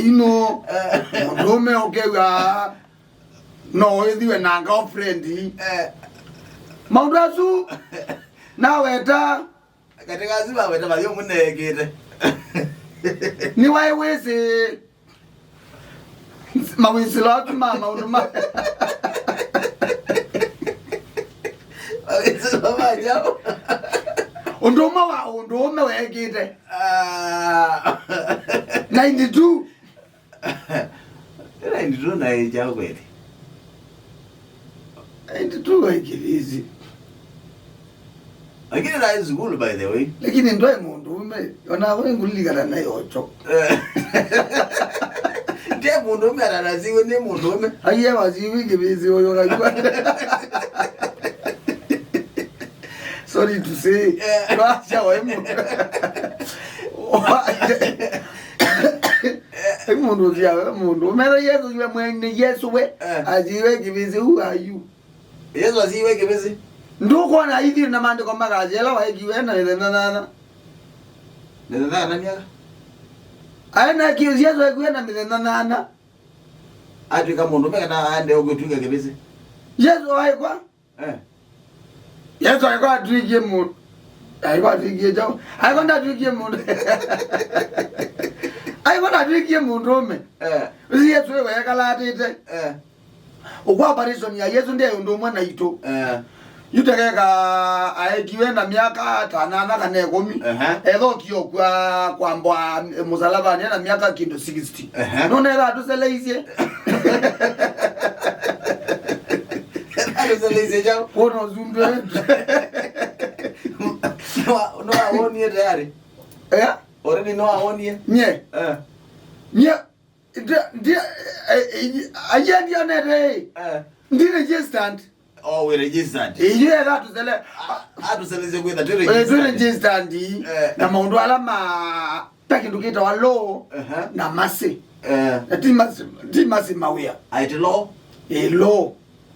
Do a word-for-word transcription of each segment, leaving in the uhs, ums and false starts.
ino, mũndũũme ũkew'a no wĩthiwe na girlfriend. Eh. Maũndũ asu naweta. Katika asu maweta mathio mũneekĩte. Nĩwaĩ wĩsĩ mawĩsĩlo aku ma maũndũ ma mawĩsĩlo ma nyaũ. Ũndũ ũmwe wa ũndũ ũmwe weekĩte. Ah. Ninety-two. Ninety-two na age yao kweli. Ninety-two wa ikivisi. Lakini na school, by the way. Lakini ndwaĩ mũndũũme, ona we ngulilikana nayo ocho. Eh. Ndiye mũndũũme, ananasiwe nĩ mũndũũme. Aiye wasiwe ikivisi ũyũ unajua. Sorry to say. Eh. Wacha wa emu. Emu ndo sia, emu ndo. Mera Yesu yue mwene Yesu we. Eh. Asiwe ikivisi, who are you? Yesu asiwe ikivisi. Ndũkwona ithi na maandĩko makasya ĩla waekiwe na mĩthenya nana. Mĩthenya nana myaka? Aĩ na ki-, Yesu aekiwe na mĩthenya nana. Atw'ĩka mũndũũme kana aende ũkĩtw'ĩka kĩvĩsĩ? Yesu aĩkwa? Eh. Yesu aĩkwa atw'ĩkie mũndũ. Aĩkwa atw'ĩkie kyaũ? Aĩkwa ndatw'ĩkie mũndũ. Aĩkwa ndatw'ĩkie mũndũũme. Eh. Ũsi Yesu ĩwe ekalatĩte. Eh. Ũkwa apparition ya Yesu ndĩ ũndũ ũmwe naitũ. Eh. Yu tekeka aekiwe na myaka ta nana kana ĩkũmi. Ehe. Ethokie ũkw'a kwambwa mũsalavanĩ na myaka kĩndũ sixty. Ehe. Nũnetha atũseleisye. Atũseleisye kyaũ? Wona ũsumbĩ wetu. Nwa-, nwawonie tayari? Eh? Already nwawonie? Nye? Eh. Nye? Ndi-, ndi-, eh, eh, aye ndionete, eh. Eh. Ndi registered. Oh, we registered. Iyo ela tusele. A-, atuseleisye kwĩtha twĩ registered. Eh, twĩ registered. Eh. Na maũndũ ala ma ta kĩndũ kĩtawa law. Aha. Na mercy. Eh. Na ti mercy, ti mercy mawĩa. Aĩ ti law? Eh, law.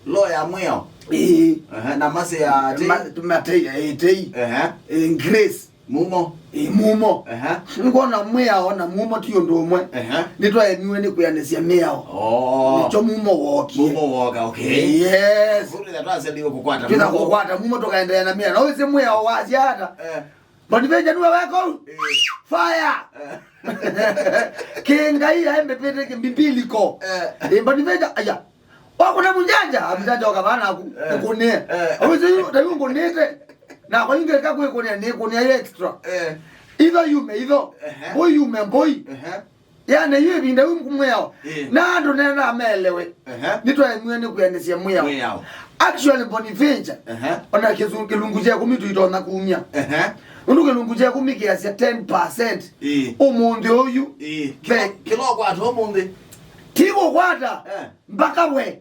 Law ya mwĩao? Eh. Aha, na mercy ya tei? Ma-, ma-, tei, eh, tei. Aha. Eh, grace. Mumo. Ĩ, mumo. Ehe. Nĩkwona mwĩao na mumo ti ũndũ ũmwe. Ehe. Nĩtwaemiwe nĩ kwĩanĩsya mĩao. Oh. Nĩkyo mumo wookie. Mumo woka, okay. Yes. Vau twĩtha twaseliwe kũkwata twĩtha mumo. Kũkwata mumo tũkaendeea na mĩao. Na wĩsĩ mwĩao wasya ata? Eh. Boniface nĩwe weka ũu? Eh. Fire. Eh. Kĩngai aĩ mbĩvĩte kĩ biblical. Eh. Ĩ, Boniface, aya. Wakũna mũnjanja, mũnjanja ũkavaa naku, eh, ũkũnĩe. Eh. Awĩsĩ yu, ta yu ngũnĩte. Na kwa ingĩ ĩka kwĩkũnĩa, nĩkũnĩa yu extra. Eh. Itho yume itho. Ehe. Mbũi yume mbũi. Ehe. Yani yu ĩvinda yu mwĩao. Eh. Na andũ nenda meelewe. Ehe. Nĩtwaemiwe nĩ kwĩanĩsya mwĩao. Mwĩao. Actually, Boniface, ehe, ona kĩsu-, kĩlungu kya ĩkũmi tũitonya kumya. Ehe. Ũndũ kĩlungu kya ĩkũmi kĩasya ten percent. Eh. Ũmũnthĩ ũyu. Eh. Kĩla, be- kĩla ũkwata ũmũnthĩ. Ti kũkwata. Eh. Mpaka we.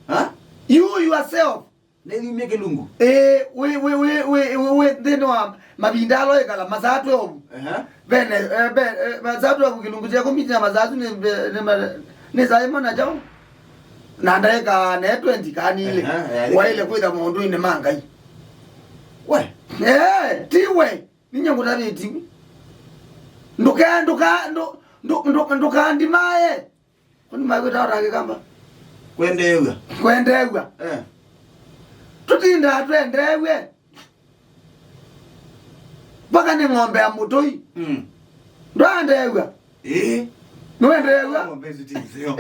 Ha? You yourself. Nĩyumye kĩlungu? Ĩĩ, wĩ, wĩ, wĩ nthĩnĩ wa mavinda ala ũĩkala, masaa twelve. Ehe. Vene, eh, ve, eh, masaa twelve kĩlungu kya ĩkũmi na masaa asu nĩ, nĩ ma-, nĩ saa ĩmwe na kyaũ? Na ndaĩka ne twenty kanile. Ehe, ehe. Waĩle kwĩtha maũndũinĩ ma Ngai. We. Eh, ti we. Ninyie ngũtavĩti. Ndũka-, ndũka-, ndũ-, ndũ-, ndũ-, ndũkandimae. Kwani makwĩta ata Kĩkamba? Kwendeew'a. Kwendeew'a. Eh. Tũtindaa twendeew'e. Mpaka nĩ ng'ombe ya mũtũi. Mm. Ndwandeew'a. Ĩĩ. Nĩwendeew'a? Ng'ombe isu ti nzeo.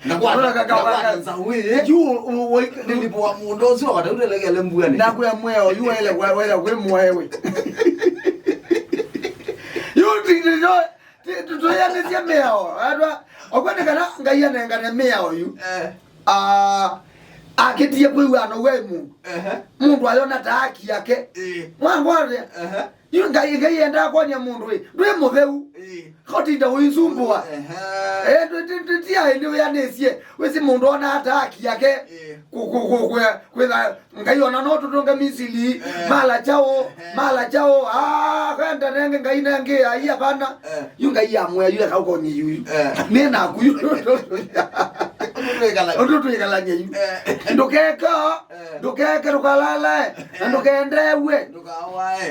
Ndakwata, ndakwata nzaũ ĩĩ. Yu, u-, u-, nĩlipoa mũndũ ũsu wakatautelekele mbuanĩ. Nakwĩa mwĩao, yu waĩle, waĩle kwĩ mwaewe. Yu ndindiyo. Ti-, tu-, tũyanĩsye mĩao. Andũ a-, ũkwendekana Ngai anengane mĩao yu. Eh. Ah, akĩtie kwĩw'ana wĩ mũndũ. Ehe. Mũndũ ayona ta haki yake. Ĩĩ. Mwangwate. Ehe. Yu Ngai, Ngai endaa kwony'a mũndũ ĩ, ndwĩ mũtheu. Ĩĩ. Kotinda ũisumbũa. Ehe. Eh, ndwĩ-, ti-, ti-, ti aĩ nĩwĩanĩsye. Wĩsĩ mũndũ onaa ta haki yake. Ĩĩ. Kũ-, kũ-, kũ-, kwĩ-, kwĩtha Ngai ona no tũtũnge Misili, eh, mala kyaũ, ehe, mala kyaũ, ah, kwenda nenge Ngai nenge, ai, hapana. Eh. Yu Ngai ya mwĩa, yu eka ũkonye yu, yu. Eh. Nĩ naku yu. Ũndũ twĩkalany'a yu. Ndũkeke, ndũkeke, ndũkalalae, na ndũkendeew'e,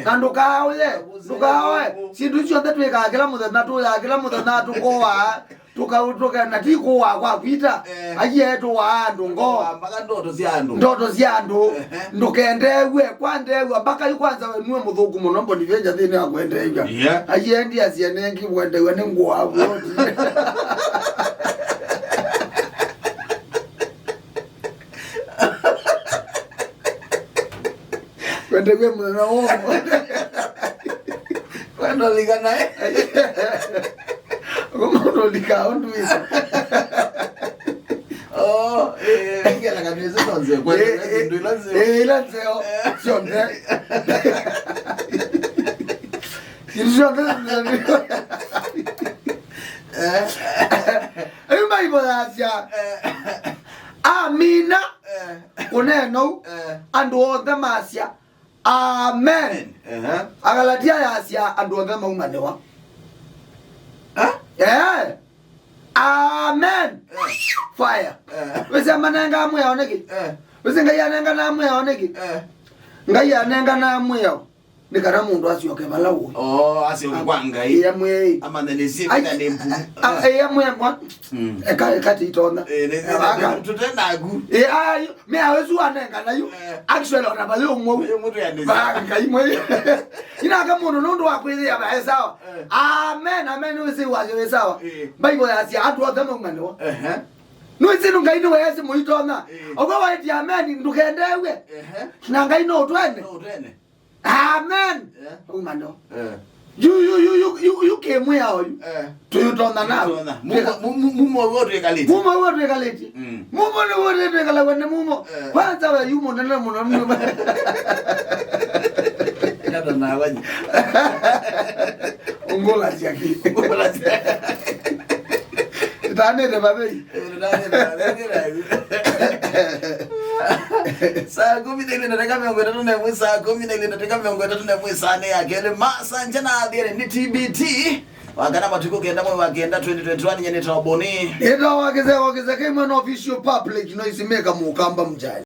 na ndũkaũye, ndũkaoe. Syĩndũ isu syonthe twĩkaa kĩla mũthenya, tũyaa kĩla mũthenya, tũkoaa, tũkaũtũka, na ti kũaa kwa kwita. Aiee, tũaa andũ ngoo. Mpaka ndoto sya andũ. Ndoto sya andũ. Ndũkendeew'e, kwandeew'a, mpaka yu kwanza we nue mũthũku mũno, Boniface, nthĩnĩ wa kwendeew'a. Aiee, ndiasye nengĩ kwendeew'a nĩ ngũa voti. Kwendeew'a mũthenya wothe. Kwenda ũlika nae. Ũmũndũ ũlika ũndũ wĩsa. Oh, eh, ngela kabisa tonze. Kwenda, eh, eh, ndio lazima. Eh, ila nzeo. Sio nde. Sio nde. Eh. Ĩu Mbaivũ yasya, amina, kũneena ũu, andũ onthe masya, amen. Agalatia yasya, andũ onthe maumanĩwa. Eh? Amen. Fire. Wĩsĩ amanengaa mwĩao nĩkĩ? Wĩsĩ Ngai anenganaa mwĩao nĩkĩ? Ngai anenganaa mwĩao nĩ kana mũndũ asyoke vala ũĩ. Oh, asyoke kwa Ngai. Ĩya mwĩĩ. Amanye nĩ syĩ kana nĩ mbumu. Ĩya mwĩĩ mwa. Mm. Eka, eka titonya. Eh, nĩ, nĩ, nĩ, tũte naku. Ĩya, yu, mĩao ĩsu wanengana yu. Actually, ona vayo ũmwe. Vayo mũndũ ya nĩ. Va Ngai mwĩĩ. Inaka mũndũ nũndũ wa kwĩthĩa vae sawa. Amen, amen, nĩwĩsĩ wasyo wĩ sawa. Mbaivũ yasya andũ othe maumanĩwa. Nĩwĩsĩ nũ Ngai nĩweesĩ mũitonya. Ogo waĩtya amen, ndũkendeew'e. Na Ngai no ũtwene. No ũtwene. Amen. Eh. Uma no. Eh. Yu, yu, yu, yu, yu, yu kĩmwĩao yu. Eh. Tũyũtonya nawe. Tũyũtonya. Mumo, mu-, mu-, mumo w'o twĩkalĩte. Mumo w'o twĩkalĩte. Mm. Mumo nĩ w'o twĩkalagwa nĩ mumo. Eh. Kwanza we yu mũnene mũno mũno. Kata na wanyi. Ungula siaki. Ungula siaki. Tanĩte vathei. Saa kũmi na ilĩ na ndakĩka mĩongo ĩtatũ na ĩmwe, saa kũmi na ilĩ na ndakĩka mĩongo ĩtatũ na ĩmwe, saa nĩ ya kelĩ, masaa nja na thiĩnĩ nĩ T B T. Wakana matukũ kenda mwei wa kenda twenty twenty-one, nye nĩ Toboni. Nĩtawa kĩseko kĩseke imwe na official public noise maker Mũkamba Mjai.